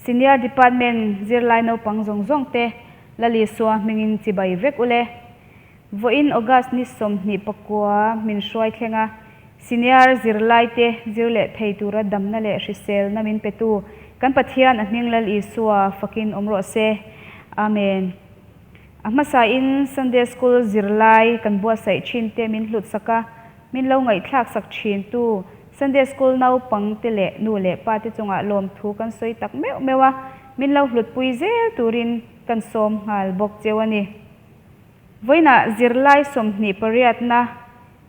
Senior Department zirlai naupang zawng zawng te Lal Isua hmingin chibai vek ule. Vawiin August ni 29 min hruai thleng a, Senior zirlai te zir leh thei tura damna leh hriselna min petu kan Pathian a hming Lal Isua fakin awm rawh se. Amen. A hmasain Sunday School zirlai kan buatsaih thin te min hlutsak a, min lo ngaihthlak sak thin tu Sunday School naupang te leh nu leh pa te chungah lawmthu kan sawi tak meuh meuh a, min lo hlutpui zel turin kan sawm nghal bawk cheu a ni. Vawiinah zirlai 28na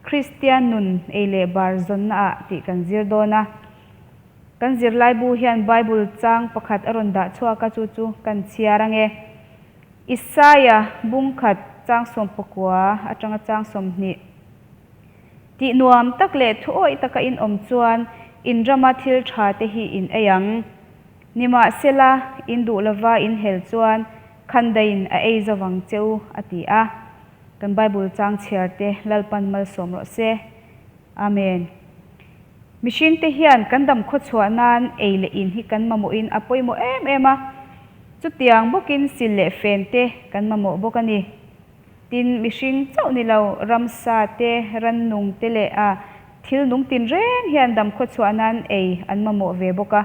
Kristian nun ei leh bar zawnna ah tih kan zir dawn a. Kan zirlai bu hian Bible chang pakhat a rawn dah chhuak a, chu chu kan chhiar ange. Isaia bung khat chang 19 atanga chang 20. Tih nuam tak leh thu awih taka in awm chuan in rama thil tha te hi in ei ang. Nimahsela, in duh lova in hel chuan khandaiin a ei zovang che u, a ti a. Kan Bible chang chhiar te Lalpan malsawm rawh se. Amen. Mihring te hian kan dam khawchhuah nan ei leh in hi kan mamawhin a pawimawh em em a. Chutiang bawkin sil leh fen te kan mamawh bawk a ni. Tin, mihring chauh ni lo, ramsa te, rannung te leh a thil nung tin reng hian dam khawchhuah nan ei an mamawh ve bawk a.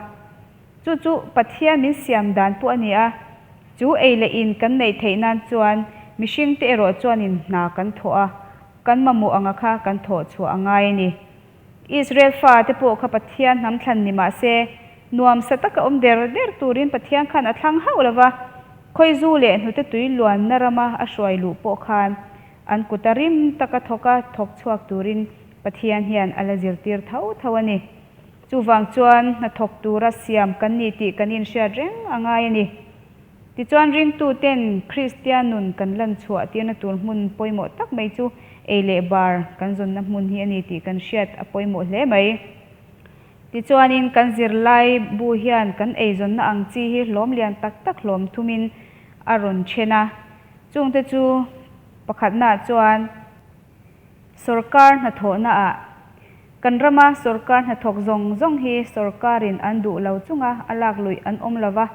Chu chu Pathian min siam dan pawh a ni a. Chu ei leh in kan neih theih nan chuan mihring te erawh chuanin hna kan thawh a, kan mamawh anga kha kan thawh chhuah a ngai a ni. Israel fa te pawh kha Pathian hnam thlan ni mah se, nuamsa taka awm der der turin Pathian khan a thlang hauh lo va, khawizu leh hnute tui luanna rama a hruai luh pawh khan an kuta rim taka thawka thawk chhuak turin Pathian hian a la zirtir tho tho a ni. Chuvang chuan hnathawk tura siam kan ni tih kan inhriat reng a ngai a ni. Tichuan ringtuten Kristian nun kan lan chhuah tirna tur hmun pawimawh tak mai chu ei leh bar kan zawnna hmun hi a ni tih kan hriat a pawimawh hle mai. Tichuanin kan zirlai bu hian kan eizawnna ang chi hi hlawm lian tak tak hlawm thumin a rawn then a. Chungte chu pakhatnaah chuan sawrkar hnathawhnaah kan rama sawrkar hnathawk zawng zawng hi sawrkarin an duh lo chunga a lak luih an awm lova.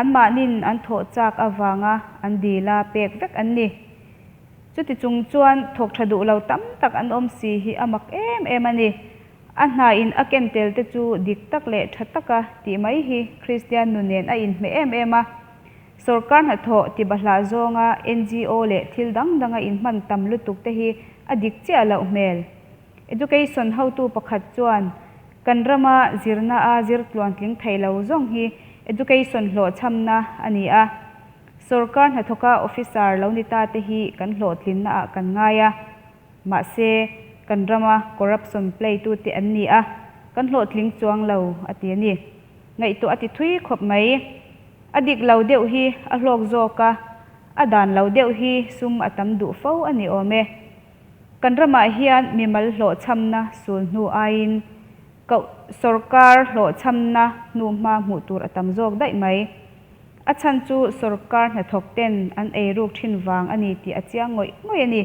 Anmahnin an thawh chak avanga an dil a pek vek an ni. Chuti chung chuan thawk tha duh lo tam tak an awm si hi a mak em em a ni. A hna in a ken tel te chu dik tak leh tha taka tih mai hi Kristian nu nen a inhmeh em em a. Sawrkar hnathawh ti bahlah zawnga NGO leh thil dang danga inhman tam lutuk te hi a dik chiah loh hmel. Education hotu pakhat chuan, Kan rama zirna a zir tluantling thei lo zawng hi education hlawhchhamna a ni a. Sawrkar hnathawka officer lo ni ta te hi kan hlawhtlinna ah kan ngai a. Mahse, kan rama corruption play tute an ni a, kan hlawhtling chuang lo, a ti a ni. Ngaihtuah a ti thui khawp mai. A dik lo deuh hi a hlawk zawk a, a dan lo deuh hi sum a tam duh fo a ni awm e. Kan ramah hian mimal hlawhchhamna sul hnu aiin koh sawrkar hlawhchhamna hnuhma hmuh tur a tam zawk daih mai. A chhan chu sawrkar hnathawk ten an eiruk thin vang a ni tih a chiang ngawih ngawih a ni.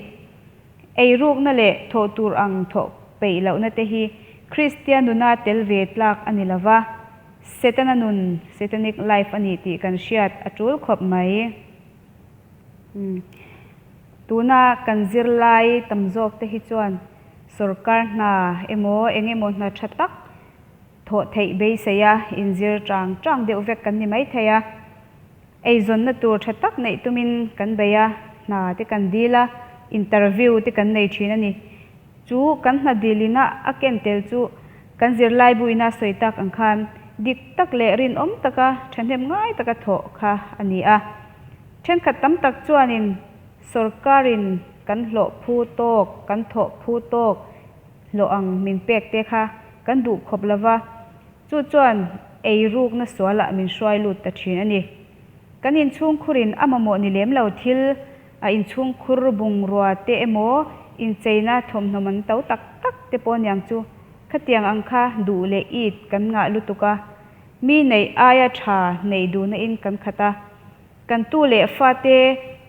Eirukna leh thawh tur ang thawh peih lohna te hi Kristian nuna tel ve tlak a ni lova, Setana nun, Satanic life, a ni tih kan hriat a tul khawp mai. Tuna kan zirlai tam zawk te hi chuan sawrkar hna emaw eng emaw hna tha tak thawh theih beisei a inzir chang chang deuh vek kan ni maithei a. Eizawnna tur tha tak neih tumin kan bei a, hna te kan dil a, interview te kan nei thin a ni. Chu kan hna dilina a ken tel chu kan zirlai buina sawi tak ang khan dik tak leh rinawm taka thahnem ngai taka thawh kha a ni a. Thenkhat tam tak chuanin sawrkarin kan hlawh phu tawk, kan thawh phu tawk hlawh ang min pek te kha kan duh khawp lova, chu chuan eirukna sualah min hruai lut ta thin a ni. Kan inchhungkhurin a mamawh ni lem lo thil, a inchhungkhur bungrua te emaw incheina thawmhnaw man to tak tak te pawh aniang chu khatiang ang kha duh leh it kan ngah lutuk a, mi neih aia tha neih duhna in kan khat a. Kan tu leh fate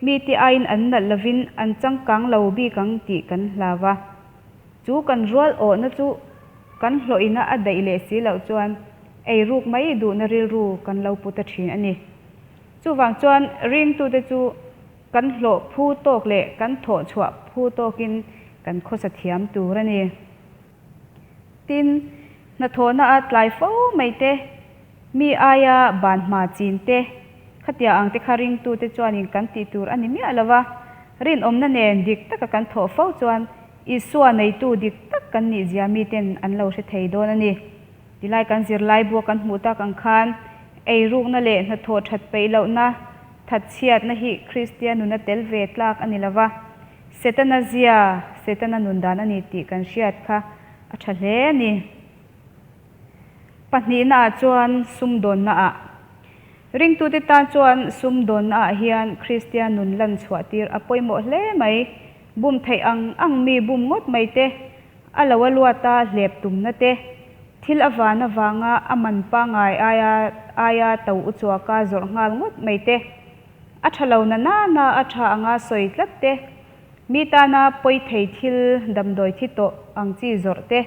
mite aiin an nalh lovin an changkang lo bik ang tih kan hlau a. Chu kan rual awhna chu kan hlawhina a daih leh si loh chuan eiruk mai duhna rilru kan lo pu ta thin a ni. Chuvang chuan ringtute chu kan hlawh phu tawk leh kan thawh chhuah phu tawkin kan khawsa thiam tur a ni. Tin, hnathawhna a tlai fo mai te, mi aia ban hma chin te, khatia ang te kha ringtute chuanin kan tih tur a ni miah lo va, rinawmna nen dik taka kan thawh fo chuan Isua neitu dik tak kan nih zia miten an lo hre thei dawn a ni. Tilai kan zirlai bua kan hmuh tak ang khan eirukna leh hnathawh that peih lohna, thatchhiatna hi Kristian nuna tel ve tlak a ni lo va, Setana zia, Setana nun dan a ni tih kan hriat kha a tha hle a ni. Pahnihna ah chuan sumdawnna ah. Ringtute tan chuan sumdawnna ah hian Kristian nun lan chhuah tir a pawimawh hle mai. Bum theih ang ang mi bum ngawt mai te, a lo a luata hlep tumna te, thil a van avanga a man pangngai aia aia to uchuaka zawrh nghal ngawt mai te, A tha lo na na na a tha anga sawi tlat te, mi tana pawi thei thil damdawi thi tawh ang chi zawrh te,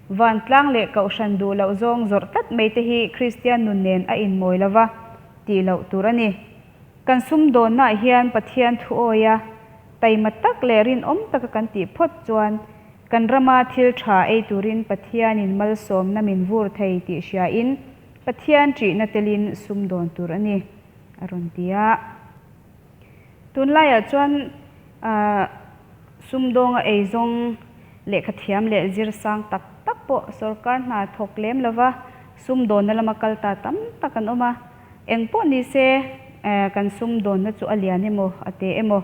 vantlang leh kohhran duh loh zawng zawrh tlat mai te hi Kristian nun nen a inmawi lova tih loh tur a ni. Kan sumdawnnaah hian Pathian thu awia taima tak leh rinawm taka kan tih phawt chuan kan rama thil tha ei turin Pathianin malsawmna min vur thei tih hriain Pathian ṭihna telin sumdawn tur a ni. A rawn ti a. Tunlaiah chuan sumdawnga eizawng lehkha thiam leh zir sang tak tak pawh sorkar hna thawk lem lova sumdawnna lama kal ta tam tak an awm a. Eng pawh ni se kan sumdawnna chu a lian emaw a te emaw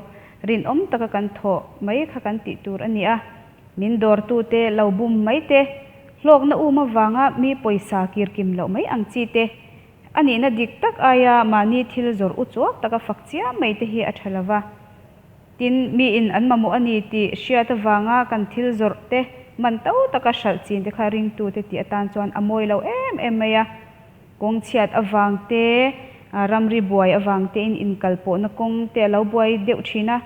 rinawm taka kan thawh mai kha kan tih tur a ni a. Min dawrtute lo bum mai te, hlawkna um avanga mi pawisa kirkim loh mai ang chi te, A nihna dik tak aia mahni thil zawrh u chuak taka fak chiam mai te hi a tha lova. Tin, miin an mamawh a ni tih hriat avanga kan thil zawrh te man to taka hralh chin te kha ringtute tih atan chuan a mawi lo em em mai a. Kawng chhiat avang te, ramri buai avang tein inkalpawhna kawng te a lo buai deuh thin a.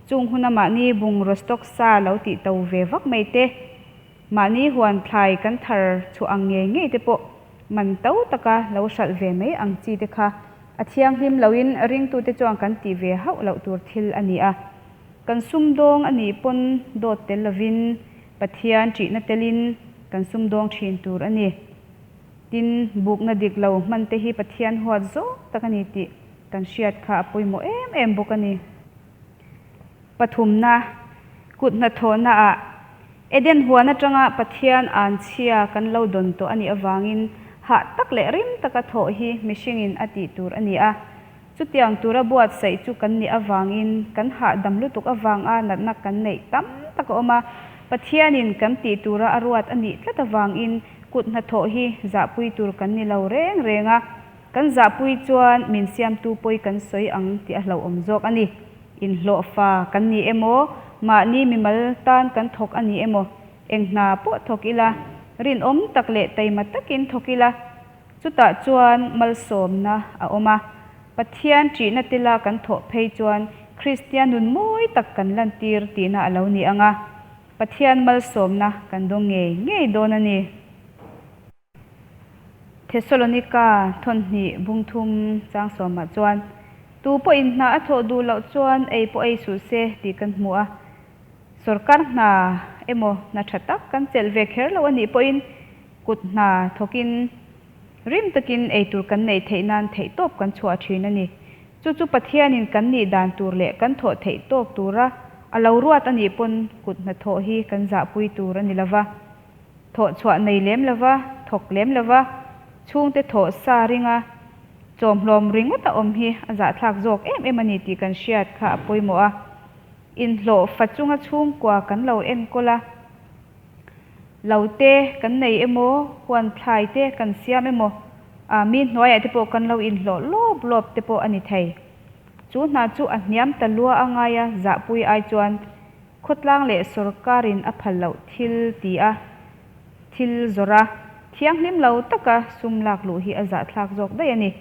Chung huna mahni bungraw stock sa lo tih to ve vak mai te, Mahni huan thlai kan thar chhuah ang ngei ngei te pawh man to taka lo hralh ve mai ang chi te kha a thianghlim loin ringtute chuan kan tih ve hauh loh tur thil a ni a. Kan sumdawng a nih pawn dawt tel lovin Pathian ṭihna telin kan sumdawng ṭhin tur a ni. Tin, bukna dik lo hman te hi Pathian huat zawk tak a ni tih kan hriat kha a pawimawh em em bawk a ni. Pathumna, kut hnathawhna ah Eden huan atanga Pathian anchhia kan lo dawn tawh a nih avangin hah tak leh rim taka thawh hi mihringin a tih tur a ni a. Chutiang tura buatsaih chu kan nih avangin kan hahdam lutuk avanga natna kan neih tam tak a awm a. Pathianin kan tih tura a ruat a nih tlat avangin kut hnathawh hi zahpui tur kan ni lo reng reng a. Kan zahpui chuan min siamtu pawi kan sawi ang tih a hlauhawm zawk a ni. Inhlawhfa kan ni emaw, mahni mimal tan kan thawk a ni emaw, eng hna pawh thawk ila, rinawm tak leh taima takin thawk ila, chutah chuan malsawmna a awm a. Pathian ṭihna tila kan thawh phei chuan Kristian nun mawi tak kan lantir tihna a lo ni ang a, Pathian malsawmna kan dawng ngei ngei dawn a ni. Thesalonika thawnhnih bungthum chang sawmah chuan, Tu pawhin hna a thawh duh loh chuan ei pawh ei suh se tih kan hmu a. Sorkar hna emaw hna tha tak kan chelh ve kher lo a nih pawhin kut hna thawkin rim takin ei tur kan neih theih nan theihtawp kan chhuah thin a ni. Chu chu Pathianin kan nih dan tur leh kan thawh theih tawk tura a lo ruat a nih pawn kut hnathawh hi kan zahpui tur a ni lova. Thawh chhuah nei lem lova, thawk lem lova, chhungte thawh sa ringa chawmhlawm ringawt a awm hi a zahthlak zawk em em a ni tih kan hriat kha a pawimawh a. Inhlawh fa chunga chhungkua kan lo enkawl a, lo te kan nei emaw, huan thlai te kan siam emaw, a mi hnuaiah te pawh kan lo inhlawh lawp lawp te pawh a ni thei. Chu hna chu a hniam ta lua a ngai a, zahpui ai chuan Khawtlang leh sawrkarin a phal loh thil ti a, thil zawrh a, thianghlim lo taka sum lak luh hi a zahthlak zawk daih a ni.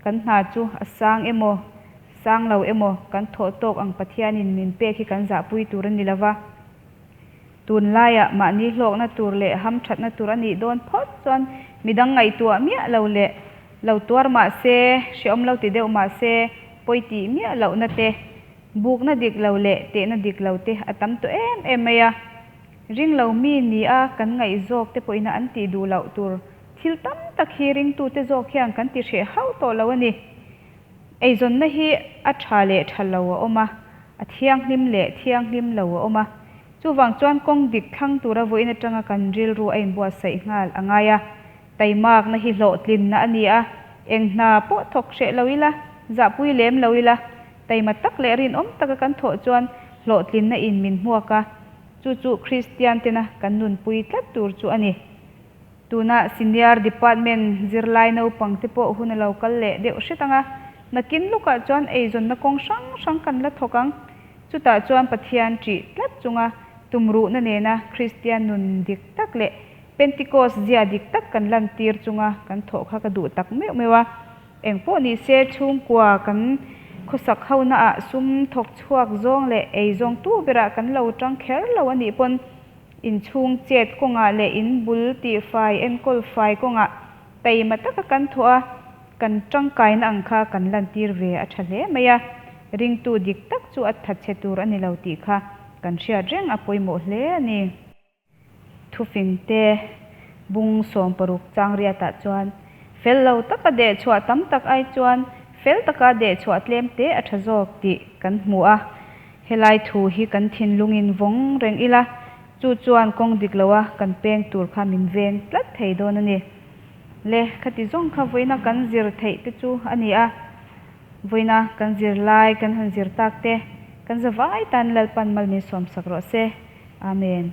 Kan hna chu a sang emaw, sang lo emaw kan thawh tawk ang Pathianin min pek hi kan zahpui tur a ni lo va. Tunlaiah mahni hlawkna tur leh hamthatna tur a nih dawn phawt chuan midang ngaihtuah miah lo leh lo tuar mah se, hrehawm lo ti deuh mah se, pawi tih miah lohna te, bukna dik lo leh tehna dik lo te a tam tawh em em mai a. Ring lo mi ni a kan ngaihzawk te pawhin an tih duh loh tur thil tam tak hi ringtute zawk hian kan ti hreh hauh tawh lo a ni. Eizawnna hi a tha leh tha lo a awm a, a thianghlim leh thianghlim lo a awm a. Chuvang chuan kawng dik thlang tura vawiin atanga kan rilru a inbuatsaih nghal a ngai a. Taimakna hi hlawhtlinna a ni a, eng hna pawh thawk hreh lo ila, zahpui lem lo ila, taima tak leh rinawm taka kan thawh chuan hlawhtlinna in min hmuak a, chu chu Kristian tena kan nunpui tlat tur chu a ni. Tuna Senior Department zirlai naupang te pawh hun a lo kal leh deuh hret ang a, nakin lukah chuan eizawnna kawng hrang hrang kan la thawk ang. Chutah chuan Pathian ṭih tlat chunga tumruhna nena Kristian nun dik tak leh Pentecost zia dik tak kan lantir chunga kan thawh kha ka duh tak meuh meuh a. Eng pawh ni se chhungkua kan khawsak honaah sum thawk chhuak zawng leh eizawng tu berah kan lo ṭang kher lo a nih pawn Inchhung chet kawngah leh in bul tihfai enkawl fai kawngah taima taka kan thawh a, kan tangkaina ang kha kan lantir ve a tha hle mai a, ringtu dik tak chu a thatchhe tur a ni lo tih kha kan hriat reng a pawimawh hle a ni. Thufingte bung 60 chang riatah chuan fel lo taka dehchhuah tam tak ai chuan fel taka dehchhuah tlem te a tha zawk tih kan hmu a. Helai thu hi kan thinlungin vawng reng ila, chu chuan kawng dik loa kan peng tur kha min veng tlat thei dawn a ni. Le, khati zawng kha vawiina kan zir theih te chu a ni a, vawiina kan zir lai kan han zir tak te, kan zavai tan Lalpan mal min sawmsak rawh se. Amen.